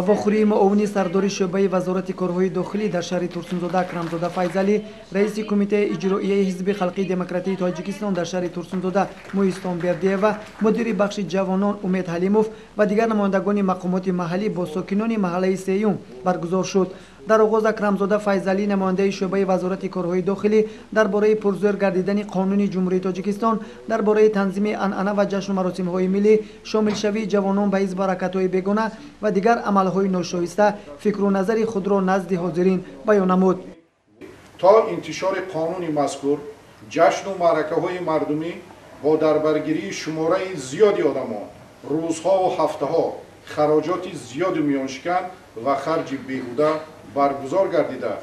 Вохӯрии муовини сардори шӯъбаи Вазорати корҳои дохилӣ дар шаҳри Турсунзода Акрамзода Файзалӣ, раиси Кумитаи иҷроияи Ҳизби халқии демократии Тоҷикистон дар шаҳри Турсунзода Муистон Бердиева, мудири бахши ҷавонон Умед Ҳалимов ва дигар намояндагони мақомоти маҳаллӣ бо сокинони маҳаллаи сеюм баргузор шуд. Дар оғоз Акрамзода Файзалӣ, намояндаи шӯъбаи Вазорати корҳои дохилӣ, дар бораи пурзӯр гардидани Қонуни Ҷумҳурии Тоҷикистон дар бораи танзими анъана ва ҷашну маросимҳои миллӣ, шомилшавии ҷавонон ба ҳизбу ҳаракатҳои бегона ва дигар амалҳои ношоиста фикру назари худро назди ҳозирин баён намуд. То интишори қонуни мазкур ҷашну маъракаҳои мардумӣ бо дарбаргирии шумораи зиёди одамон рӯзҳову ҳафтаҳо, хароҷоти зиёди миёншикан ва харҷи беҳуда баргузор гардида,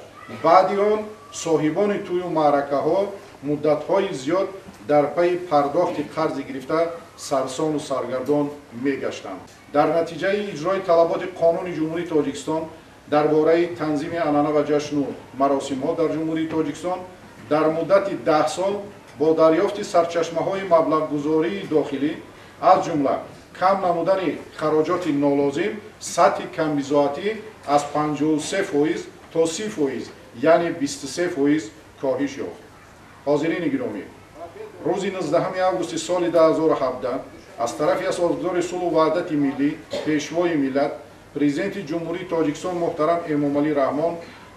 баъди он соҳибони тӯю маъракаҳо муддатҳои зиёд дар пайи пардохти қарзи гирифта сарсону саргардон мегаштанд. Дар натиҷаи иҷрои талаботи Қонуни Ҷумҳурии Тоҷикистон дар бораи танзими анъана ва ҷашну маросимҳо дар Ҷумҳурии Тоҷикистон дар муддати 10 сол бо дарёфти сарчашмаҳои маблағгузории дохилӣ, аз ҷумла кам намудани хароҷоти нолозим, сатҳи камбизоатӣ аз 53% то 30%, яъне 23% коҳиш ёфт. Ҳозирини гиромӣ, рӯзи 19 августи соли 2017 аз тарафи Асосгузори сулҳу ваҳдати миллӣ, Пешвои миллат, Президенти Ҷумҳурии Тоҷикистон муҳтарам Эмомалӣ Раҳмон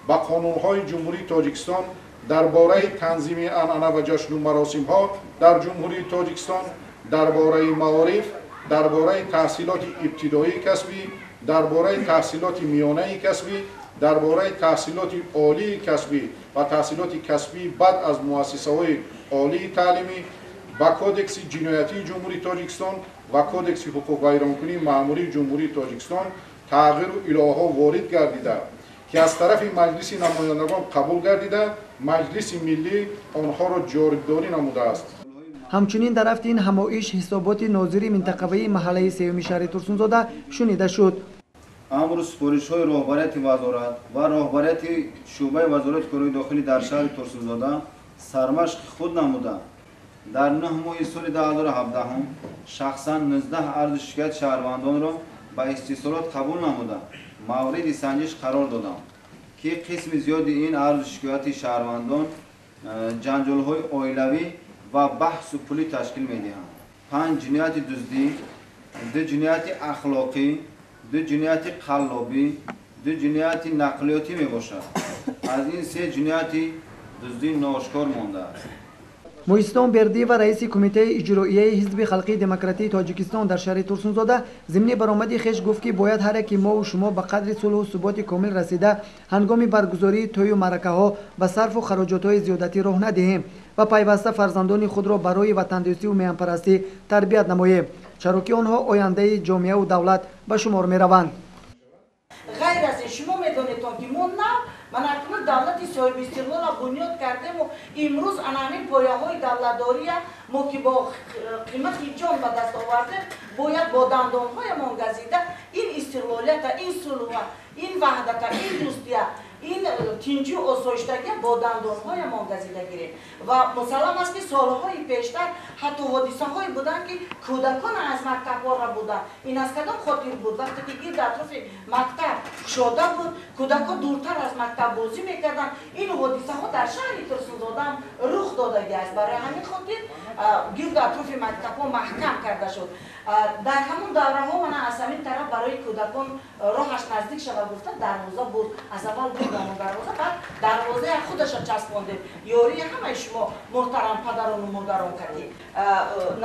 ба қонунҳои Ҷумҳурии Тоҷикистон дар бораи танзими анъана ва ҷашну маросимҳо дар Ҷумҳурии Тоҷикистон, дар бораи маориф, дар бораи таҳсилоти ибтидоии касбӣ, дар бораи таҳсилоти миёнаи касбӣ, дар бораи таҳсилоти олии касбӣ ва таҳсилоти касбӣ баъд аз муассисаҳои олии таълимӣ, ба Кодекси ҷиноятии Ҷумҳурии Тоҷикистон ва Кодекси ҳуқуқвайронкунии маъмурии Ҷумҳурии Тоҷикистон тағйиру иловаҳо ворид гардида, ки аз тарафи Маҷлиси намояндагон қабул гардида, Маҷлиси миллӣ онҳоро ҷоридорӣ намудааст. Ҳамчунин дар рафти ин ҳамоиш ҳисоботи нозири минтақавии маҳаллаи сеюми шаҳри Турсунзода шунида шуд. Амру супоришҳои роҳбарияти вазорат ва роҳбарияти шӯъбаи Вазорати корҳои дохилӣ дар шаҳри Турсунзода сармашқи худ намуда, дар 9 моҳи соли 2017 шахсан 19 арзу шикояти шаҳрвандонро ба истисолот қабул намуда, мавриди санҷиш қарор додам, ки қисми зиёди ин арзу шикояти шаҳрвандон ҷанҷолҳои оилавӣ ва баҳсу пулӣ ташкил медиҳанд. 5 ҷинояти дуздӣ, 2 ҷинояти ахлоқӣ, 2 ҷинояти қаллобӣ, 2 ҷинояти нақлиётӣ мебошад. Аз ин 3 ҷинояти дуздӣ ноошкор мондааст. Муистон Бердиева, раиси Кумитаи иҷроияи Ҳизби халқии демократии Тоҷикистон дар шаҳри Турсунзода, зимни баромади хеш гуфт, ки бояд ҳар яки мову шумо ба қадри сулҳу суботи комил расида, ҳангоми баргузории тӯю маъракаҳо ба сарфу хароҷотҳои зиёдатӣ роҳ надиҳем ва пайваста фарзандони худро барои ватандӯстиву меҳанпарастӣ тарбият намоем, чаро ки онҳо ояндаи ҷомеаву давлат ба шумор мераванд. Ғайр аз ин, шумо медонедон, ки мо нав мана акнун давлати соҳибистиқлолро бунёд кардему имрӯз ана ҳамин пояҳои давлатдория мо, ки бо қимати ҷон ба даст овардем, бояд бо дандонҳоямон газида ин истиқлолията, ин сулҳа, ин ваҳдата, ин дӯстия, ин тинҷу осоиштагия бо дандонҳоямон газида гирем. Ва мусаллам аст, ки солҳои пештар ҳатто ҳодисаҳое буданд, ки кӯдакон аз мактабҳо рабуданд. Ин аз кадом хотир буд? Вақте ки гирди атрофи мактаб кушода буд, кӯдакҳо дуртар аз мактаб бозӣ мекарданд. Ин ҳодисаҳо дар шаҳри Турсунзодаам рух додагиаст. Барои ҳамин хотир гирду атрофи мактабҳо маҳкам карда шуд. Дар ҳамон давраҳо мана аз ҳамин тараф барои кӯдакон роҳаш наздик шава гуфта дарвоза буд. Аз аввал буд ҳамон дарвоза, баъд дарвозаи худаша часпондем. Ёрии ҳамаи шумо, муҳтарам падарону модарон, кардем.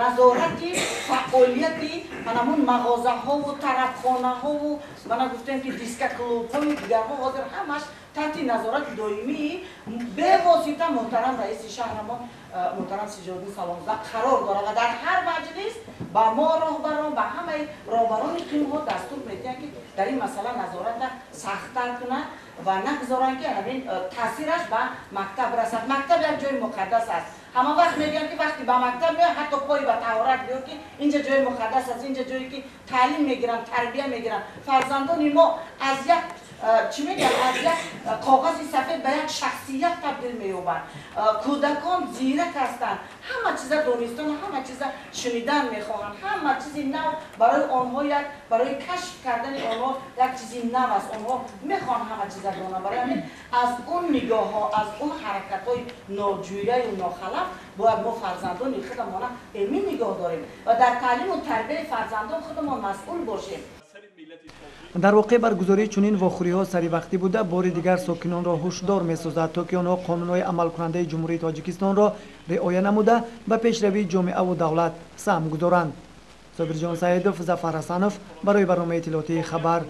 Назорати фаъолияти манамун мағозаҳову тарабхонаҳову, мана гуфтем, ки дискоклубҳои дигарҳо ҳозир ҳамаш таҳти назорати доимии бевосита муҳтарам раиси шаҳрамон муҳтарам Сиҷоддин Саломзода қарор дорад ва дар ҳар маҷлис ба мо роҳбарон, ба ҳамаи роҳбарони қимҳо дастур медиҳанд, ки дар ин масъала назората сахттар кунанд ва нагузоранд, ки ҳамин таъсираш ба мактаб расад. Мактаб як ҷои муқаддас аст. Ҳама вақт мегӯянд, ки вақте ба мактаб меояд, ҳатто пои ба таҳорат биё, ки инҷа ҷои муқаддас аст, инҷа ҷое ки таълим мегиранд, тарбия мегиранд. Фарзандони мо аз як Чӣ мегӯянд, аз як коғази сафед ба як шахсият табдил меёбанд. Кӯдакон зирак ҳастанд, ҳама чиза донистан, ҳама чиза шунидан мехоҳанд. Ҳама чизи нав барои онҳо як, барои кашф кардани онҳо як чизи нав аст. Онҳо мехоҳанд ҳама чиза донанд. Барои ҳамин аз он нигоҳҳо, аз он ҳаракатҳои ноҷӯяю нохалаф бояд мо фарзандони худамона эмин нигоҳ дорем ва дар таълиму тарбияи фарзандон худамон масъул бошем. Дар воқеъ, баргузории чунин вохӯриҳо саривақтӣ буда, бори дигар сокинонро ҳушдор месозад, то ки онҳо қонунҳои амалкунандаи Ҷумҳурии Тоҷикистонро риоя намуда, ба пешравии ҷомеаву давлат саҳм гузоранд. Собирҷон Саидов, Зафар Ҳасанов, барои барномаи иттилоотии «Хабар»,